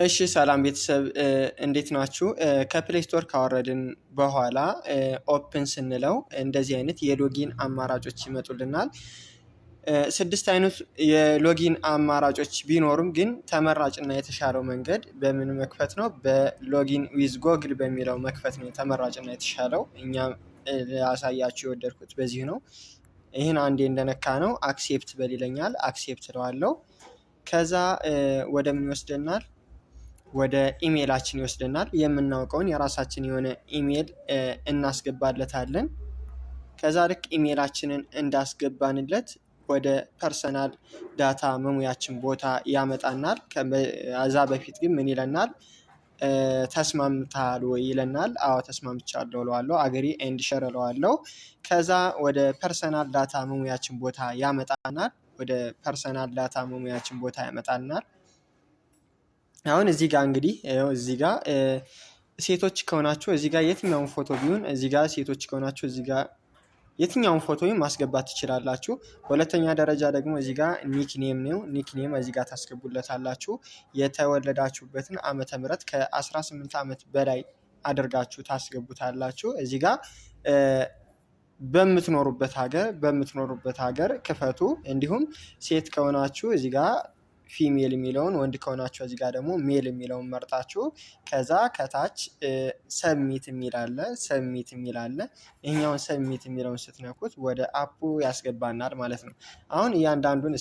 እሺ ሰላም ቤተሰብ፣ እንዴት ናችሁ? ከ Play Store ካወረድን በኋላ open ስንለው እንደዚህ አይነት የ login አማራጮች ይመጡልናል። ስድስት አይነት የ login አማራጮች ቢኖሩም ግን ተመራጭና የተሻለው መንገድ በምን መክፈት ነው? በ login with Google በሚለው መክፈት ነው ተመራጭና የተሻለው። እኛም ላሳያችሁ የወደድኩት በዚህ ነው። ይህን አንዴ እንደነካነው accept በል ይለኛል። Accept እለዋለሁ። ከዛ ወደ ምን ይወስደናል? ወደ ኢሜይላችን ይወስደናል። የምናውቀውን የራሳችን የሆነ ኢሜይል እናስገባለታለን። ከዛ ልክ ኢሜይላችንን እንዳስገባንለት ወደ personal data መሙያችን ቦታ ያመጣናል። ከዛ በፊት ግን ምን ይለናል? ተስማምተሃል ወይ ይለናል። አዎ ተስማምቻለሁ እለዋለሁ። Agree and share እለዋለሁ። ከዛ ወደ personal data መሙያችን ቦታ ያመጣናል። ወደ personal data መሙያችን ቦታ ያመጣናል። አሁን እዚህ ጋር እንግዲህ እዚህ ጋር ሴቶች ከሆናችሁ እዚህ ጋር የትኛውን ፎቶ ቢሆን፣ እዚህ ጋር ሴቶች ከሆናችሁ እዚህ ጋር የትኛውን ፎቶ ማስገባት ትችላላችሁ። በሁለተኛ ደረጃ ደግሞ እዚህ ጋር nickname ነው። Nickname እዚህ ጋር ታስገቡለታላችሁ። የተወለዳችሁበትን ዓመተ ምህረት ከ18 ዓመት በላይ አድርጋችሁ ታስገቡታላችሁ። እዚህ ጋር በምትኖሩበት ሀገር ክፈቱ። እንዲሁም ሴት ከሆናችሁ እዚህ ጋር female የሚለውን፣ ወንድ ከሆናችሁ እዚህ ጋር ደግሞ male የሚለውን መርጣችሁ ከዛ ከታች submit የሚል አለ። Submit የሚል አለ። ይሄኛውን submit የሚለውን ስትነኩት ወደ app ኡ ያስገባናል ማለት ነው። አሁን እያንዳንዱን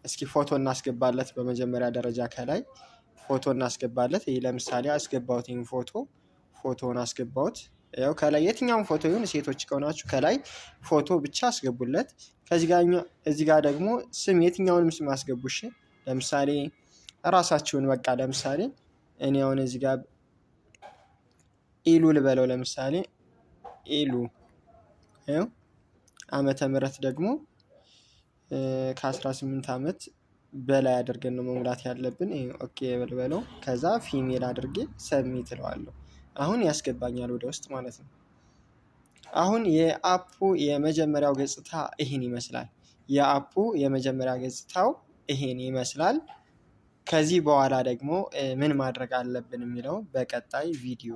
እስኪ ፎቶ እናስገባለት። በመጀመሪያ ደረጃ ከላይ ፎቶ እናስገባለት። ይህ ለምሳሌ አስገባሁት፣ ይህን ፎቶውን አስገባሁት። ያው ከላይ የትኛውን ፎቶ ይሁን፣ ሴቶች ከሆናችሁ ከላይ ፎቶ ብቻ አስገቡለት። ከዚህ ጋር እዚህ ጋር ደግሞ ስም፣ የትኛውንም ስም አስገቡ። እሺ፣ ለምሳሌ ራሳችሁን በቃ ለምሳሌ እኔ አሁን እዚህ ጋር ኢሉ ልበለው። ለምሳሌ ኢሉ፣ ይኸው ዓመተ ምህረት ደግሞ ከ18 ዓመት በላይ አድርገን ነው መሙላት ያለብን። Okay በልበለው። ከዛ female አድርጌ submit እለዋለሁ። አሁን ያስገባኛል ወደ ውስጥ ማለት ነው። አሁን የ app ኡ የመጀመሪያው ገጽታ ይህን ይመስላል። የ app ኡ የመጀመሪያ ገጽታው ይሄን ይመስላል። ከዚህ በኋላ ደግሞ ምን ማድረግ አለብን የሚለው በቀጣይ ቪዲዮ።